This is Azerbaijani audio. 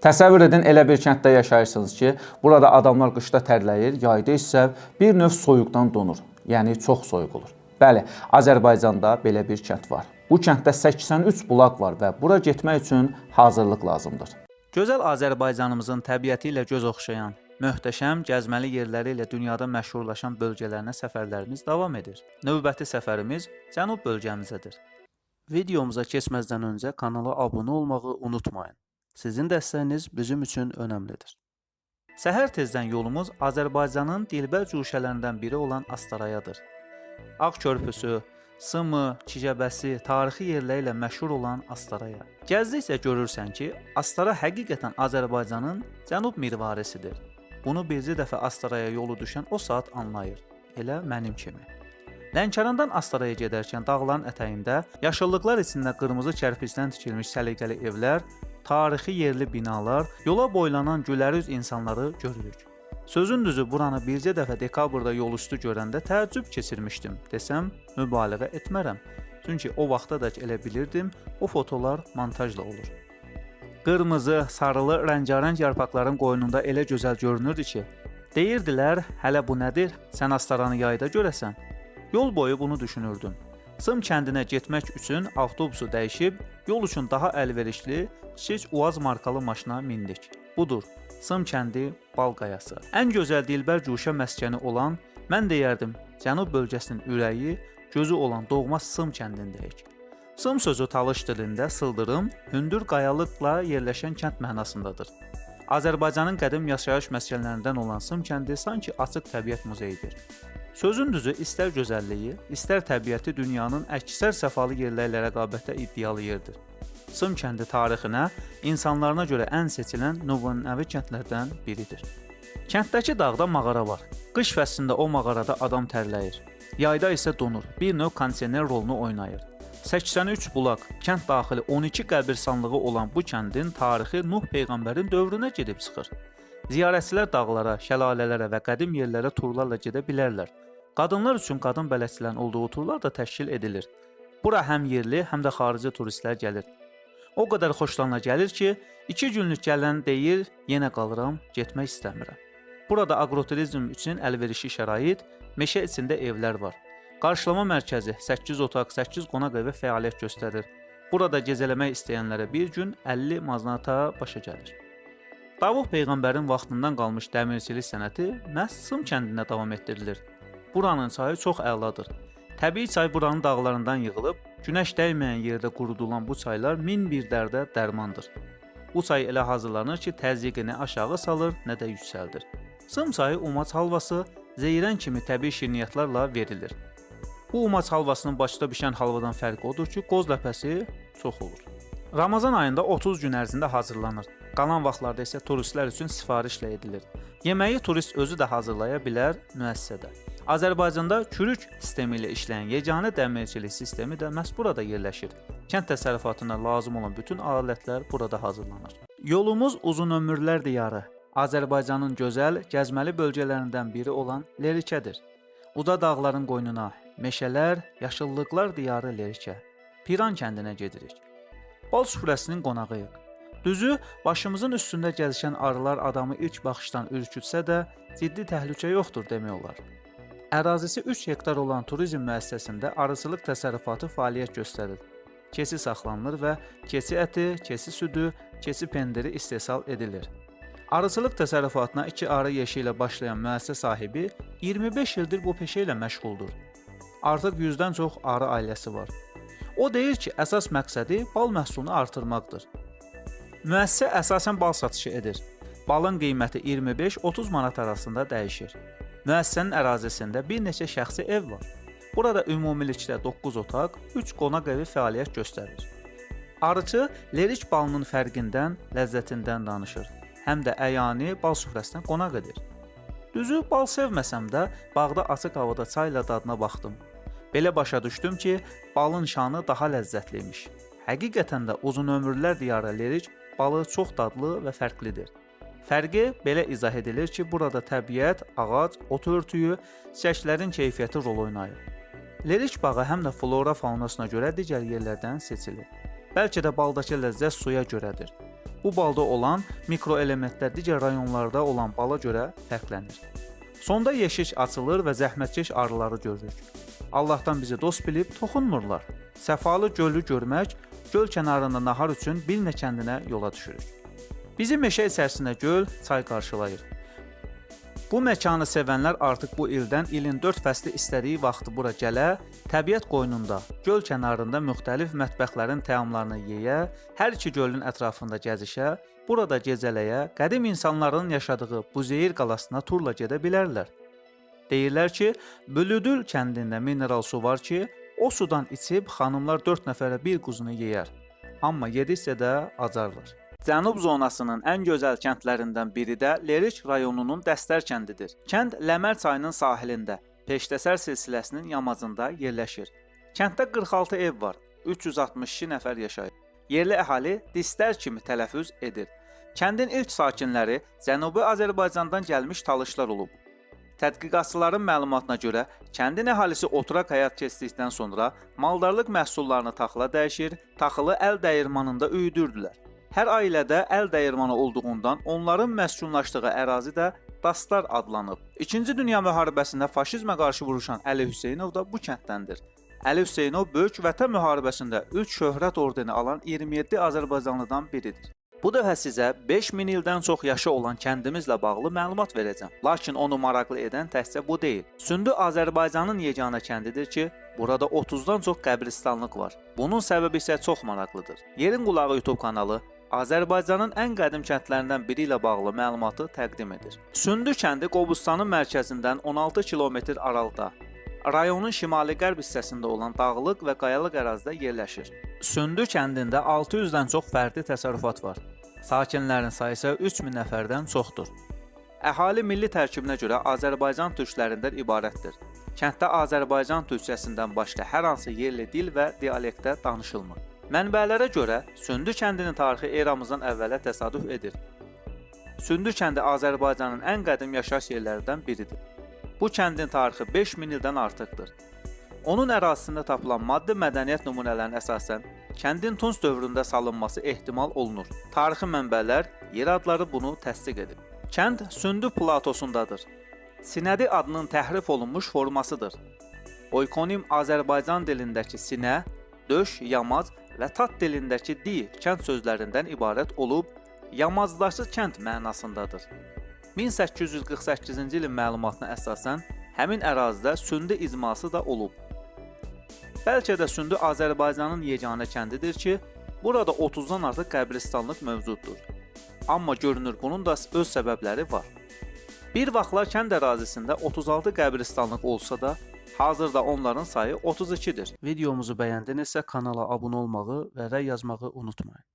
Təsəvvür edin, elə bir kənddə yaşayırsınız ki, burada adamlar qışda tərləyir, yayda isə bir növ soyuqdan donur. Yəni çox soyuq olur. Bəli, Azərbaycanda belə bir kənd var. Bu kənddə 83 bulaq var və bura getmək üçün hazırlıq lazımdır. Gözəl Azərbaycanımızın təbiəti ilə göz oxşayan, möhtəşəm gəzməli yerləri ilə dünyada məşhurlaşan bölgələrinə səfərlərimiz davam edir. Növbəti səfərimiz cənub bölgəmizədir. Videomuza keçməzdən öncə kanala abunə olmağı unutmayın. Sizin dəstəyiniz bizim üçün önəmlidir. Səhər tezdən yolumuz Azərbaycanın dilbər guşələrindən biri olan Astarayadır. Ağ körpüsü, Sımı, Çicəbəsi, tarixi yerləri ilə məşhur olan Astaraya. Gəzdikcə görürsən ki, Astara həqiqətən Azərbaycanın cənub mirvarisidir. Bunu bircə dəfə Astaraya yolu düşən o saat anlayır. Elə mənim kimi. Lənkərandan Astaraya gedərkən dağların ətəyində, yaşıllıqlar içində qırmızı kərpicdən tikilmiş səliqəli evlər, tarixi yerli binalar, yola boylanan gülərüz insanları görürük. Sözün düzü, buranı bircə dəfə dekabrda yolüstü görəndə təəccüb keçirmişdim, desəm mübaliğə etmərəm. Çünki o vaxtadək elə bilirdim, o fotolar montajla olur. Qırmızı, sarılı, rəngarəng yarpaqların qoynunda elə gözəl görünürdü ki, deyirdilər, hələ bu nədir, sən Astaranı yayda görəsən. Yol boyu bunu düşünürdüm. Sım kəndinə getmək üçün avtobusu dəyişib, yol üçün daha əlverişli kiçik UAZ markalı maşına mindik. Budur, Sım kəndi Balqayası. Ən gözəl dilbər guşə məskəni olan, mən deyərdim, cənub bölgəsinin ürəyi, gözü olan doğma Sım kəndindəyik. Sım sözü Talış dilində sıldırım, hündür qayalıqla yerləşən kənd mənasındadır. Azərbaycanın qədim yaşayış məskənlərindən olan Sım kəndi sanki açıq təbiət muzeyidir. Sözün düzü, istər gözəlliyi, istər təbiəti dünyanın əksər səfalı yerləri ilə rəqabətə iddialı yerdir. Sım kəndi tarixinə, insanlarına görə ən seçilən nümunəvi kəndlərdən biridir. Kənddəki dağda mağara var. Qış fəslində o mağarada adam tərləyir. Yayda isə donur, bir növ kondisioner rolunu oynayır. 83 bulaq, kənd daxili 12 qəbirstanlığı olan bu kəndin tarixi Nuh peyğəmbərin dövrünə gedib çıxır. Ziyarətçilər dağlara, şəlalələrə və qədim yerlərə turlarla gedə bilərlər. Qadınlar üçün qadın bələdçilərin olduğu turlar da təşkil edilir. Bura həm yerli, həm də xarici turistlər gəlir. O qədər xoşlarına gəlir ki, 2 günlük gələn deyir, yenə qalıram, getmək istəmirəm. Burada agroturizm üçün əlverişli şərait, meşə içində evlər var. Qarşılama mərkəzi 8 otaq, 8 qonaq evi fəaliyyət göstərir. Burada gecələmək istəyənlərə bir gün 50 manata başa gəlir. Davud peyğəmbərin vaxtından qalmış dəmirçilik sənəti məhz Sım kəndində davam etdirilir. Buranın çayı çox əladır. Təbii çay buranın dağlarından yığılıb, günəş dəyməyən yerdə qurudulan bu çaylar min bir dərdə dərmandır. Bu çay elə hazırlanır ki, təzyiqi nə aşağı salır, nə də yüksəldir. Sım çayı umaç halvası, zeyrən kimi təbii şirniyyatlarla verilir. Bu umaç halvasının Bakıda bişən halvadan fərqi odur ki, qoz ləpəsi çox olur. Ramazan ayında 30 gün ərzində hazırlanır. Qalan vaxtlarda isə turistlər üçün sifarişlə edilir. Yeməyi turist özü də hazırlaya bilər müəssisədə. Azərbaycanda kürük sistemi ilə işləyən yeganə dəmirçilik sistemi də məhz burada yerləşir. Kənd təsərrüfatına lazım olan bütün alətlər burada hazırlanır. Yolumuz uzun ömürlər diyarı, Azərbaycanın gözəl, gəzməli bölgələrindən biri olan Lerikədir. Uca dağların qoynuna, meşələr, yaşıllıqlar diyarı Lerikə. Piran kəndinə gedirik. Bal süfrəsinin qonağıyıq. Düzü, başımızın üstündə gəzişən arılar adamı ilk baxışdan ürkütsə də, ciddi təhlükə yoxdur demək olar. Ərazisi 3 hektar olan turizm müəssisəsində arıçılıq təsərrüfatı fəaliyyət göstərir. Keçi saxlanılır və keçi əti, keçi südü, keçi pendiri istehsal edilir. Arıçılıq təsərrüfatına 2 arı yeşi ilə başlayan müəssisə sahibi 25 ildir bu peşə ilə məşğuldur. Artıq 100-dən çox arı ailəsi var. O deyir ki, əsas məqsədi bal məhsulunu artırmaqdır. Müəssisə əsasən bal satışı edir. Balın qiyməti 25-30 manat arasında dəyişir. Müəssisənin ərazisində bir neçə şəxsi ev var. Burada ümumilikdə 9 otaq, 3 qonaq evi fəaliyyət göstərir. Arıçı Lerik balının fərqindən, ləzzətindən danışır. Həm də əyani bal süfrəsinə qonaq edir. Düzü, bal sevməsəm də bağda açıq havada çayla dadına baxdım. Belə başa düşdüm ki, balın şanı daha ləzzətliymiş. Həqiqətən də uzun ömürlər diyarı Lerik balı çox dadlı və fərqlidir. Fərqi belə izah edilir ki, burada təbiət, ağac, ot örtüyü, çiçəklərin keyfiyyəti rol oynayır. Lerik bağı həm də flora faunasına görə digər yerlərdən seçilir. Bəlkə də baldakı ləzzət suya görədir. Bu balda olan mikroelementlər digər rayonlarda olan bala görə fərqlənir. Sonda yeşik açılır və zəhmətkeş arıları görürük. Allahdan bizi dost bilib toxunmurlar. Səfalı gölü görmək, göl kənarında nahar üçün Bilnə kəndinə yola düşürük. Bizi meşə içərisində göl, çay qarşılayır. Bu məkanı sevənlər artıq bu ildən ilin 4 fəsli istədiyi vaxtı bura gələ, təbiət qoynunda, göl kənarında müxtəlif mətbəxlərin təamlarını yeyə, hər iki gölün ətrafında gəzişə, burada gecələyə, qədim insanların yaşadığı Buzeyir qalasına turla gedə bilərlər. Deyirlər ki, Bülüdül kəndində mineral su var ki, o sudan içib xanımlar 4 nəfərə bir quzunu yeyər. Amma yedikcə də acarlar. Cənub zonasının ən gözəl kəndlərindən biri də Lerik rayonunun Dəstər kəndidir. Kənd Ləmər çayının sahilində, Peştəsər silsiləsinin yamacında yerləşir. Kənddə 46 ev var, 362 nəfər yaşayır. Yerli əhali Distər kimi tələffüz edir. Kəndin ilk sakinləri Cənubi Azərbaycandan gəlmiş talışlar olub. Tədqiqatçıların məlumatına görə, kəndin əhalisi oturaq həyat keçdikdən sonra maldarlıq məhsullarını taxıla dəyişir, taxılı əl dəyirmanında üyüdürdülər. Hər ailədə əl dəyirmanı olduğundan onların məskunlaşdığı ərazi də Dastar adlanıb. İkinci Dünya müharibəsində faşizmə qarşı vuruşan Əli Hüseynov da bu kənddəndir. Əli Hüseynov Böyük Vətən müharibəsində 3 şöhrət ordeni alan 27 Azərbaycanlıdan biridir. Bu dəfə sizə 5000 ildən çox yaşı olan kəndimizlə bağlı məlumat verəcəm. Lakin onu maraqlı edən təkcə bu deyil. Sündü Azərbaycanın yeganə kəndidir ki, burada 30-dan çox qəbristanlıq var. Bunun səbəbi isə çox maraqlıdır. Yerin Qulağı YouTube kanalı Azərbaycanın ən qədim kəndlərindən biri ilə bağlı məlumatı təqdim edir. Sündü kəndi Qobustanın mərkəzindən 16 kilometr aralıda, rayonun şimali-qərb hissəsində olan dağlıq və qayalıq ərazidə yerləşir. Sündü kəndində 600-dən çox fərdi təsərrüfat var. Sakinlərin sayı isə 3000 nəfərdən çoxdur. Əhali milli tərkibinə görə Azərbaycan türklərindən ibarətdir. Kənddə Azərbaycan türkçəsindən başqa hər hansı yerli dil və dialektdə danışılmır. Mənbələrə görə Sündü kəndinin tarixi eramızdan əvvələ təsadüf edir. Sündü kəndi Azərbaycanın ən qədim yaşayış yerlərindən biridir. Bu kəndin tarixi 5000 ildən artıqdır. Onun ərazisində tapılan maddi mədəniyyət nümunələrinin əsasən kəndin Tunc dövründə salınması ehtimal olunur. Tarixi mənbələr, yer adları bunu təsdiq edir. Kənd Sündü platosundadır. Sinədi adının təhrif olunmuş formasıdır. Oykonim Azərbaycan dilindəki sinə, döş, yamac və tat dilindəki di kənd sözlərindən ibarət olub, yamacdaşı kənd mənasındadır. 1848-ci ilin məlumatına əsasən həmin ərazidə Sündü icması da olub. Bəlkə də Sündü Azərbaycanın yeganə kəndidir ki, burada 30-dan artıq qəbristanlıq mövcuddur. Amma görünür bunun da öz səbəbləri var. Bir vaxtlar kənd ərazisində 36 qəbristanlıq olsa da, hazırda onların sayı 32-dir. Videomuzu bəyəndinizsə kanala abunə olmağı və rəy yazmağı unutmayın.